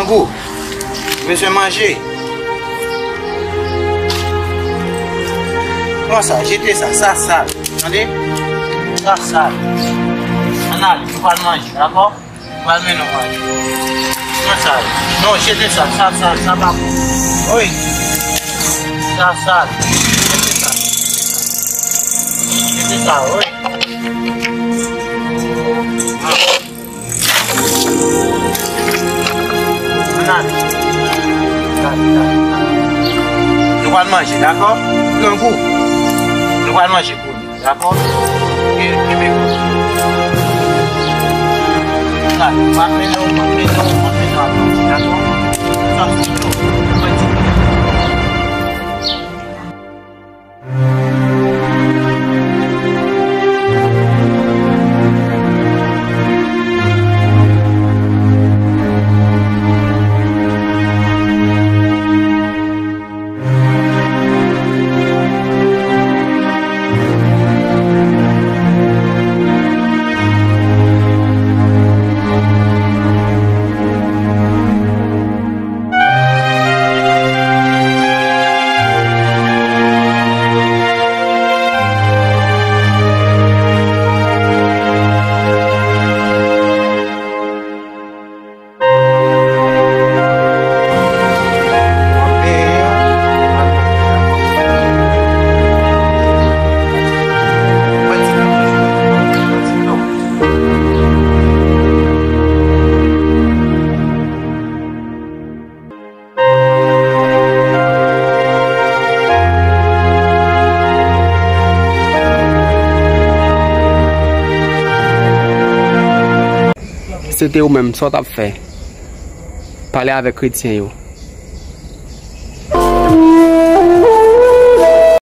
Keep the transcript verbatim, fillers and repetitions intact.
Grangou, ou bezwen manje. Kòman sa? Jete sa, sa sal. Tande? Sa sal. Ann ale, nou pral manje, dakò? Pral mennen w manje. Pran sa yo. Non, jete sa, sa sal, sa pa bon. Wi. Sa sal. Jete sa. Jete sa, wi. Ann ale. Nou pral manje, dakò? Grangou. Nou pral manje. Dakò? E, e men. Sa, m ap mennen w, m ap mennen w, m ap mennen w avan, dakò? Sa, se yo. Se te ou menm, sa w t ap fè? Pale avèk kretyen yo.